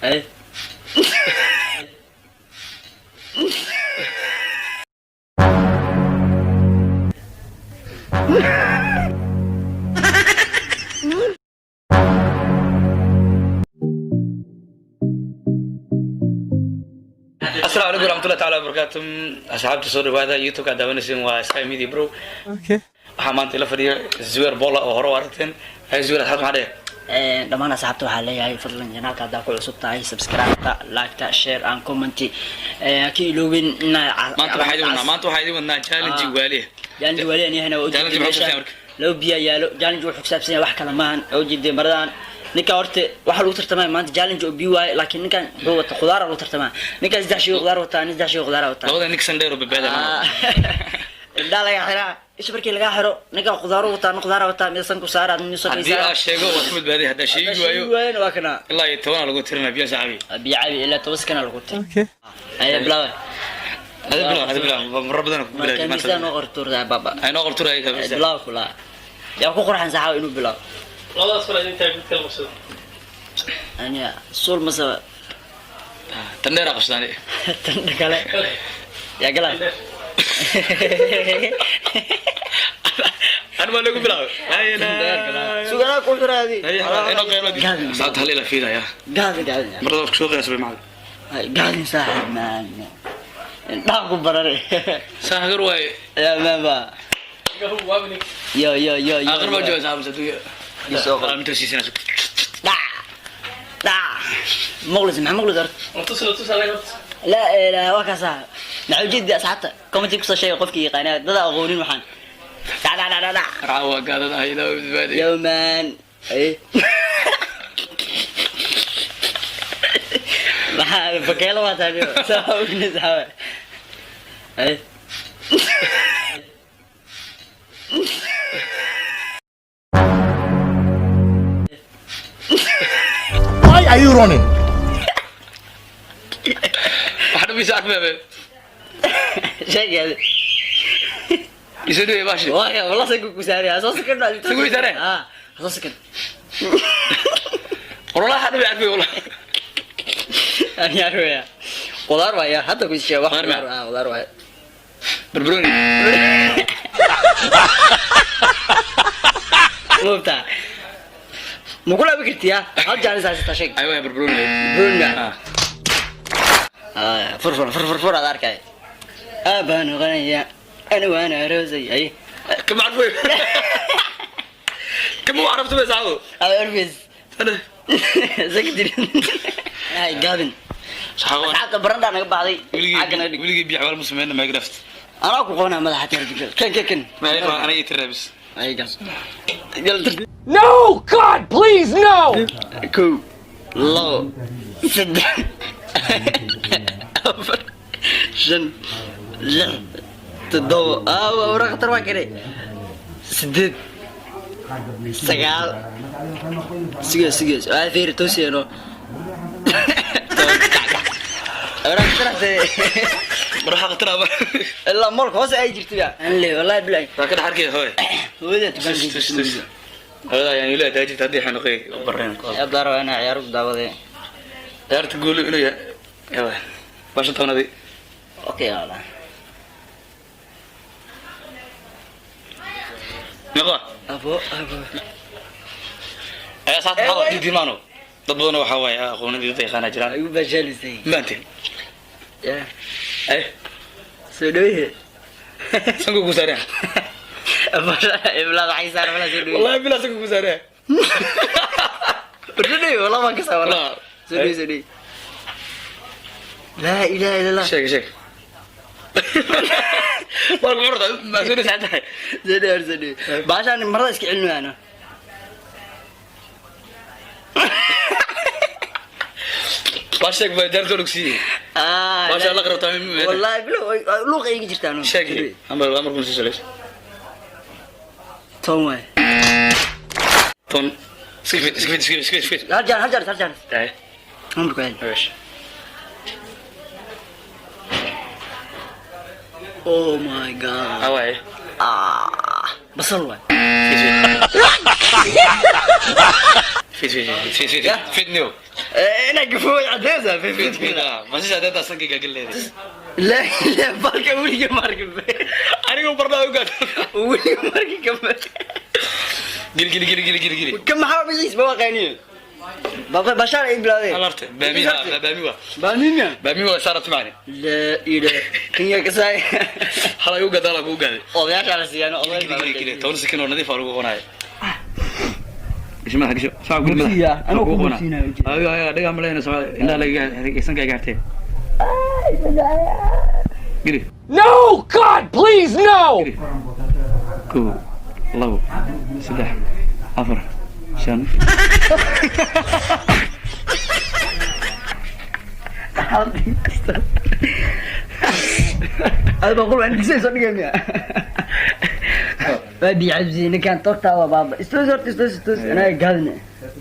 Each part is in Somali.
Ay. Asalaamu calaykum waraxmatullahi taala wabarakaatu. Asxaabta, soo dhawaada. YouTube-ka aad daawanaysiin waa Sky Media, bro. Waxaa maanta ila fadhiya Zuweer Bola oo hore u aragteen. Hay Zuweer, asxaabta maxaa dheh? Dhammaan asxaabta waxaa leeyahay, fadlan channelka haddaa ku cusub tahay, subscribe-ta, like-ta, share and comment ha ka iloobin. Maanta waxaa idin wadnaa, maanta waxaa idin wadnaa challenge waaliya. Challenge waaliya niyahana waa. Challenge ujeedin maxaa meesha ku saabsan? Laba biyaa yaalo. Challenge wuxuu ku saabsan yahay wax kale maahan oo ujeedin maradan. Ninka horta waxaa lagu tartamaya maanta challenge oo biyo waaye, laakiin ninkan wuxuu wata khudaar lagu tartamaya. Ninkan saddex shay oo khudaar wataa, nin saddex shay oo khudaar wataa. Labada nin sandheer oo badbaada. Indhaa laga xiraa. Isha markii laga xiro, ninkan khudaaru wataa, nin khudaar wataa, mid san ku saara, mid san Haddii aa sheego waad ku badbaaday, haddaa sheegi waayo waayona waa kana. Ilaa iyo 10 lagu tirinaa biyo saxaabi. Biyo cabi ilaa 10 sakana lagu tiri. Aya, bilaawa. Hada bilaw, hada bilaw, marar badan ku marka bilaw. miisaan noo qortuurtaa baba. Ay noo qorturay ka bisa. Bilaw kula yaa ku qurxan saxaawa inuu bilaw. Labadaas far idin tahay, mid kala qabsado. Aniga suul mase? Tan dheer qabsadaan. Tan kale yaa galaa. An ma lagu bilaw. Suganaa ku xiraadi. Inoo qeylo saacad hal ila fiidaya. Gaadin, gaadin. Marada isku soo qiyaasay macallin. Gaadin saaxib, maan indhaha ku barare. Saaxir waay. Yaa maaba. Yo yo yo yo. Aakhir ma jooga saaxib saduu. Isoo qor. Inta siisana. Dhac dhac, maqlis, maxaa maqlis horta? Tusna tus alay horta. La la, waa kaasa. Maxaa ujeedi? Asxaabta comment kusoo sheega qofkii yaqaana, dada aqoonin waxaan. Dhac dhac dhac dhac. Raawa gaadad ah ilaa badbaadi. Yo man, ay maxaa bakeelo waa tahay saa ogna saxaabe ay. Why are you running? Waxa dhamisa arfay. Sheegay. Isoo dhawey baashi. Waa wallah sanku ku saaraya, soo sakan. Sanku i saaraya? Ah, soo sakan. Wallah waxa dhamay arfay wallah. Ani arwaya qudaar waaya hadda ku sheeg wax. Qudaar qudaar ma? Ah, qudaar waaya. Barbaroni. Mubta ma kula abi kartiya? Hal jaanis haysata, sheeg. Ay waay, barbaroni. Barbaroni. Ah. Ah, fur fur fur fur fur, aad arkay aabaan noqonaya ani waana aroosay ay. كم عرفوا كم عرفت بس عاو. Always انا sakdir ay gaadin. صحابه. Asxaabta, barandhaa naga baxday, xagga naga dhig. وليجي بيع والمسلمين ما قرفت. Anaa ku qabanaa madaxa tiir, kan kan kan. ما انا يتربس. Ay gal gal tartiib. No! God, please, no! Kow, labo, saddex, afar, shan, lix, toddoba, wara khatar waa kene, sideed, sagaal, suge suge, waa fiiri toosiyeno, 10. Wara khatar. بروح اقترب. Ilaa moolka hoose ay jirtay ba anle, wallahi bilahi. كده حركه هوي. Hooyada. تش تش تش، هذا يعني لا تاجي تدي حنقي برين. Hadda rabaa inaa ciyaar ku daawadee. ciyaarta guul inuu yahay yawa bashan tobanadii. Okay, wala. Meeqa? Abo abo. Ayaa saata maxaa diidin maano dad badan waxaa waaye aqoonadii dad yaqaana jiraan. Ay u baashalisay. Maanteen. Ya. Ay. Soo dhaweeye. Sanku ku saareen. Ibla waxay saar wala soo dhaweeye. Wallahi bilaa sanku ku saareen. Soo dhaweeye, wallah waan ka saa wallah. Wallah. Soo dhaweeye, soo dhaweeye. Laa ilaaha illa Allah. Sheeg sheeg marka marta ma soo dhashay. Soo dhaweeye, soo dhaweeye. Baashaan marada iska celinaano. Baa sheeg baa jaarta lugsiiyey. Baasha la qarabtaa. Wallahi bilo luuqa iga jirtaan. Sheeg amar amar kun soo saleys. 10 waay. Ton iska fid, iska fid, iska fid, iska fid. Hal jaan, hal jaan, hal jaan. Ay. Amar ku celi. Wesh. Oh my God. Away. Ah, basal waay. Fit fit fit fit fit fit new. Inaa gafooy cadeesa. Masisha deedaa sankayga galeeday. La la balka weliga marka. Anigu barnaa u gaad. Weliga marka kama. Gili gili gili gili gili gili. Ka maxaa magaciis ba waqaaniyo. Baba Bashar ay bilaawday. Alarta baami ha baami waa. Baamiya. Baami waa saarat macni. La ila kinya kasay. Halay u gadaa lagu gaaday. Odayaasha la siiyaan oday. Gili gili gili 10 sakin oo nadiif ah lagu qonaay. Isma xagisho. Saac guli madax. Bogsiya, anoo ku bogsiinayo. Ayo ayo dhiga malayna soo indhaha laga sanka gaartay. Gili. No! God, please, no! 1 2 3 4 5. Hada boqol waan dhisay soo dhigay. Waa bi cabsi ninkan torta waa baaba. Istoos horta istoos istoos anaa gaadne.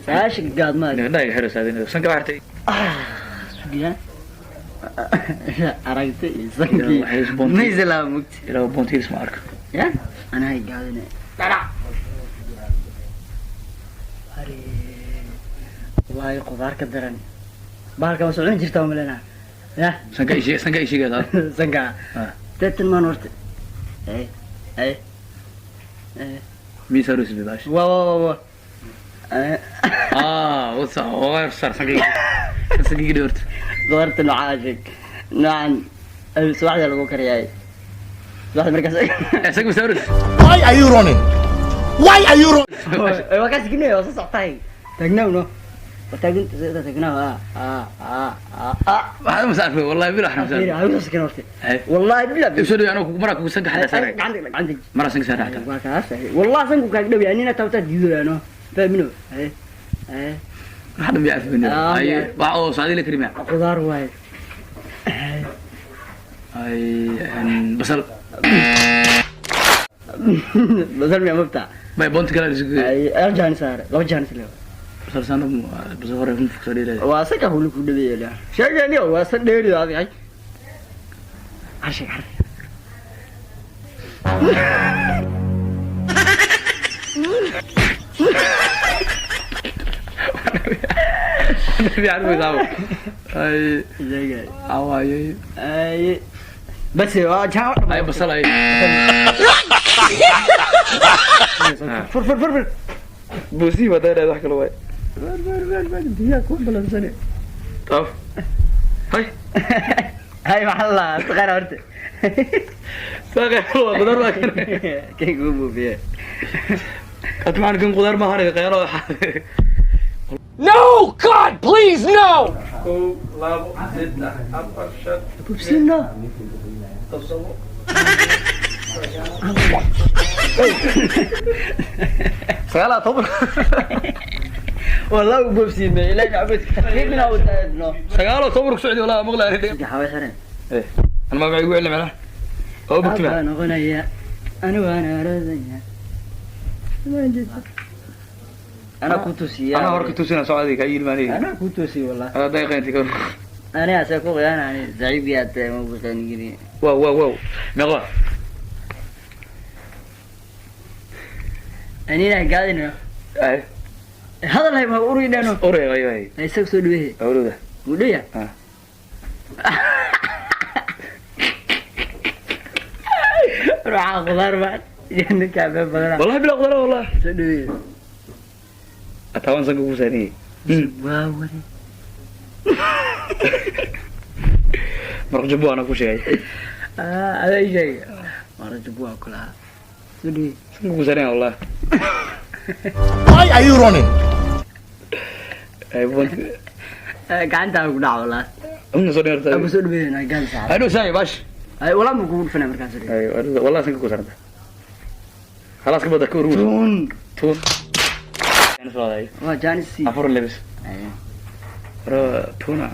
Saasha gaadma. Indhaha xiro saadin. Sanka gaartay. Sugiya. Aragtay sankii. Maysala mugti. Ilaa bontiis ma arko. Ya? Anaa gaadne. Dara. Are. Wallahi qudaar ka daran. Bahalka ma socon jirtaa malena. Ya? Sanka ishii sanka ishii gadaa. Sanka. Tetan maan horta. Ay. Ay. Miis aroos bibash. Wa wa wa wa. Ah, what's up? Oo sar sanka. Sanka gidi horta. Qudaarta noocaa sheeg. Noocan subaxda lagu kariyay. Subaxda markaas. Sanka miis aroos. Why are you running? Why are you running? Waa kaas ginay waa soo socotay. Taagnaaw no. Waa taagan taagnaaw ah ah ah ah. Waxaad ma saarfay wallahi bila xanuun Fiiri, saar. ha igu soo sakin horta. Ay. Wallahi bila. Soo dhaw anoo kugu maraa kugu sanka xataa saaray. Gacanta gacanta. Maraa sanka saaray xataa. Waa kaas. Wallahi sanku kaaga dhow yahay nina tabta diido fahmino. Ay. Ay. Waxa dhan biyaa Ah, Ay, wax oo saadi la karima. Qudaar waaye. Ay, basal. Basal miyaa mabta? Bay bonti kala isku. Ay, hal jaanis saare. Laba jaanis leeyahay. Basal saan basal hore kun fuqsoo dheelay. Waa sanka hulu ku dhaweeyaa. Sheegani waa san dheeri adiga. Ay. Har sheeg har. Biyaa arfay saabo. Ay, Sheegay. awaayay. Ay. Bas waa jaa. Ay basal ay. Fur fur fur fur. Busi wada dheer wax kale waay. Fur fur fur fur biyaa ku balansane. Taf. Hay. Hay maxaa la taqaan horta. Saaqay waa qudaar waa kan. Kay ku buufiye. Qad macaan kan qudaar ma haray qaylo. No! God, please, no! 1 2 3 4 5 Buufsino. 7. Sagaal toban. Wallahi u buufsiime ilaahay cabid. Tartiib inaa u taagno. 19 ku socdi walaa maqla arrin. Waxa way xireen. Eh, ana ma igu cilmi macna. Oo bugti ma. Baan noqonaya. Anigu waan aroosaya. Ana ku tusiya. Ana hor ka tusina socdi ka yilmaanay. Ana ku tusiya wallahi. Ana dayqaynti ka. Ana asa ku qiyaanay zaciib yaa tahay ma buuqan gini. Wow wow wow. Meeqa? Anina gaadina. Ay, Hadal hay ma uri dhano. ore ay ay. Ay isaga soo dhaweey. Awrooda. Mudhaya. Ah. Ruuxa qudaar baa ninka been badan. Wallahi bila qudaar wallahi. Soo dhaweey. Atawan sanka ku saani. Waa wari. Marq jabbo ana ku sheegay. Ah, adaa ii sheegay. Maraq jabbo waa kula. Soo dhaweey. Sanka ku saani wallahi. Why are you running? Ay bont. Gacanta ku dhac wallahi. Umna soo dheertay. Abu soo dhaweey na gaal saar. Ay no saay bash. Ay walaa ma kugu dhufanay markaan soo dhaweey. Ay wallahi sanka ku saaranta. خلاص كبدا كور Tuun. تون. أنا سؤال Waa jaanis si. afar lebis. Ay. Hore tuna.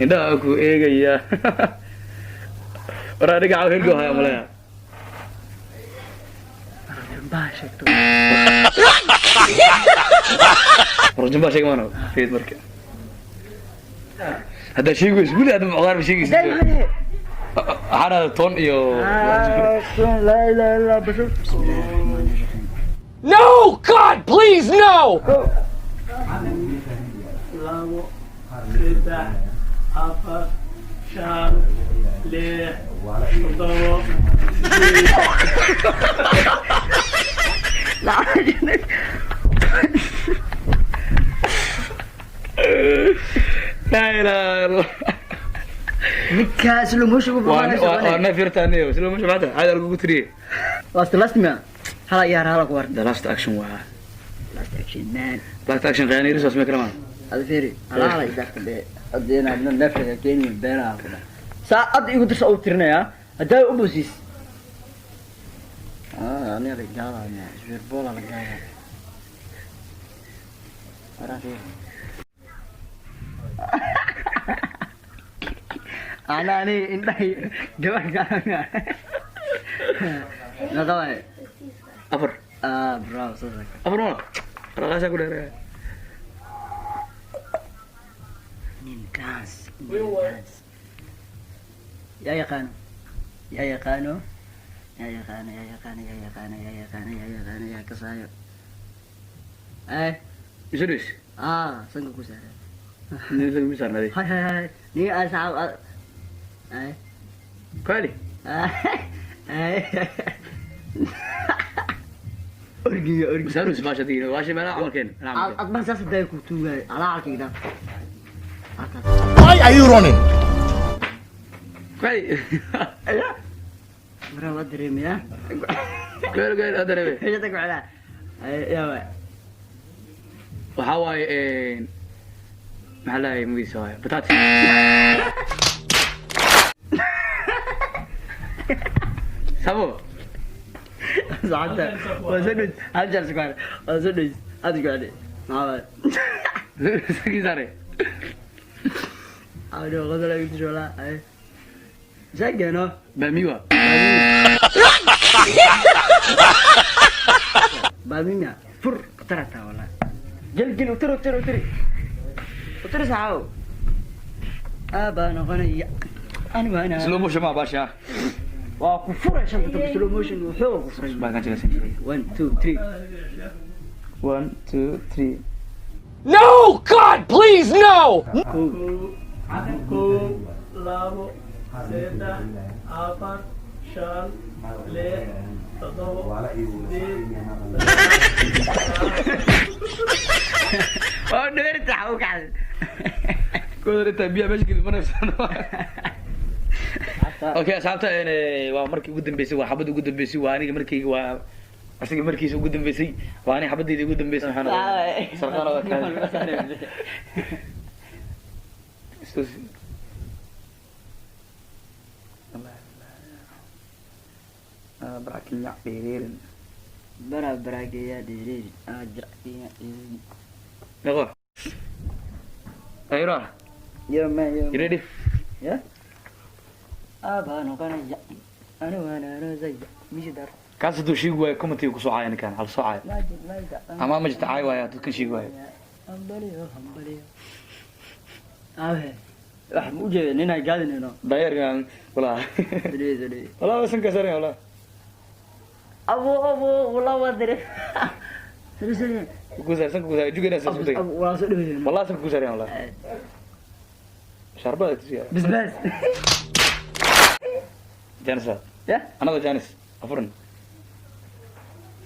Indhaha ku eegaya. War aniga caaw hergo haya malaya. Baa sheegto. War jumba sheeg maano. Fiid marka. Hadda sheegayso weli hadda qudaar ma sheegaysid. Waxaan toon iyo Ah, laa ilaaha illaa basal. Bismillaahi rahmaani rahiim. No, God, please, no! Labo, saddex, afar, shan, lix, toddobo, sideed. Laa ilaaha illa. Ninkaa slow motion ku Waa neef yartaaniyo slow motion maanta caadi lagugu tiriyey. Last, last miya? Hala yaar, hala ku war. The last action waa Last action, man. Last action qayaaniiris waa samey kara. Hada fiiri, hala hala idaafta dhe hadii inaad neefka keeni beenaha ku dha saa ad igu dirsa u tirinayaa haddaa u bosiis. Ah, aniga la gaadaya isbeer boola la gaadaya. Waraa fiiri. Ana ani indhahay gabar gaadaya naqaway. Afar. Ah, bravo, saas. Afar ma raqaasaa ku dheereeya. Nin dance, nin dance. Yaa yaqaano, yaa yaqaano, yaa yaqaano, yaa yaqaano, yaa yaqaano, yaa yaqaano, yaa yaqaano, yaa kasaayo eh. Isu dhis. Ah, sanka ku saaran. Nin ku saarnaday. Hay hay hay, nin asxaab ay. Kwali. Ay, orgiga, orgiga. Saaru baasha diino baasha meelaha camalkeen meelaha camalkeen. Adma saas day ku tuugay alaalkayda. Why are you running? Kwali. Mara waa dareemayaa. Kwali, kwali hadda reebe. Hejata ku celaa yaa waay. Waxaa waaye, maxaa lahay magaciisa waaye bataati. Sabo. Saacadda waa soo dhows hal jeer sukwaare waa soo dhows aad ku celi, maxaa waay? Sakii saare. Awdo qodol ay ku walaa ay sheegeno. Baamiwa. Baamimia fur qatarata walaa gel gel utiri utiri utiri utiri saxaaw aabaa noqonaya ani waana. Slow motion ma baasha. Waa ku furay shanta toban slow motion wuxuu ku furay. Baa kan jiray. One, two, three. One, two, three. No, God, please, no! Kow. Kow, labo, saddex, afar, shan, lix, toddobo, sideed. Waa dheerta u kacday. Kooda intaa biyaha meesha gelin manaysan. Okay asxaabta, waa markii ugu dambeysay, waa xabadda ugu dambeysay, waa aniga markayga, waa asiga markiisa ugu dambeysay, waa aniga xabadeyda ugu dambeysay. Waxaan sarqaan waa kaan. Barakinya dheereerin. Bara barageeya dheereeri ah jirciya dheereeri. Meeqo ayro? Yo man, yo. You ready? Yeah, aabaa noqonaya ani waana aroosaya mishi dar. Kaas hadduu sheegi waayo commentiga kusoo caaya ninkan hala soo caaya. Maajid maajid. Ama ma jirta caay waaya dadkan sheegi waayo. Hambaliyo, hambaliyo. Aabe wax ma ujeeda ninaa gaadinayno. Daayarkan walaa. Sodhiwe, sodhiwe. Walaa wasan ka sarin walaa. Abo abo walaa waa dire sodhiwe, sodhiwe. Ku saar sanka ku saar jugana isku day. Abo walaa soo dhaweeyno. Walaa sanka ku sarin walaa sharbada tusiya. Bisbaas. Janis. Ya. Another janis afuran.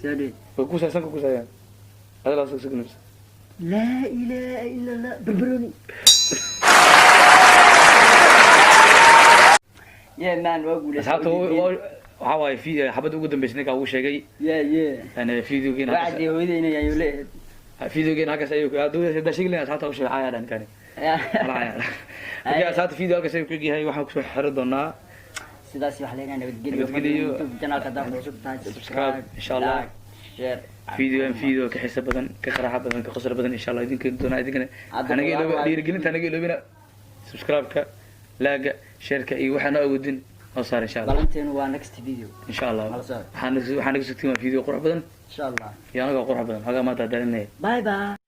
Soo dhawe. Way ku saar sanka ku saarayaan adala soo sugnays. Laa ilaaha ila Allah, barbaroni. Yeah man, waa guuleystay. Asxaabta, waxaa waaye fi xabadda ugu dambeysay ninkaa ugu sheegay. Yeah. Yani videogeena wacdi hooyadayna yaan leeyahay. Videogeena halkaas ayuu hadda sheegi lahayn asxaabta u sheegay caaya dhankani. Marka asxaabta, video halkaas ayuu ku egyahay, waxaan kusoo xiri doonaa sidaas wax leenahay nabadgelyo. Nabadgelyo. YouTube channelka haddaa ku cusub tahay, subscribe, insha Allah. Like, share. Videogan video ka xiiso badan, ka qaraaxa badan, ka qosol badan insha Allah idinka doonaa idinkana. Hadda hanaga iloobi dhiirigelinta, hanaga iloobina subscribe-ka, like-ga, share-ka iyo waxaan awoodin noo saar insha Allah. Balanteenu waa next video. Insha Allah. Hala socod. Waxaan naga sugtiin waa video qurux badan insha Allah iyo anagoo qurux badan hagaa maanta dalinaya. Bye bye.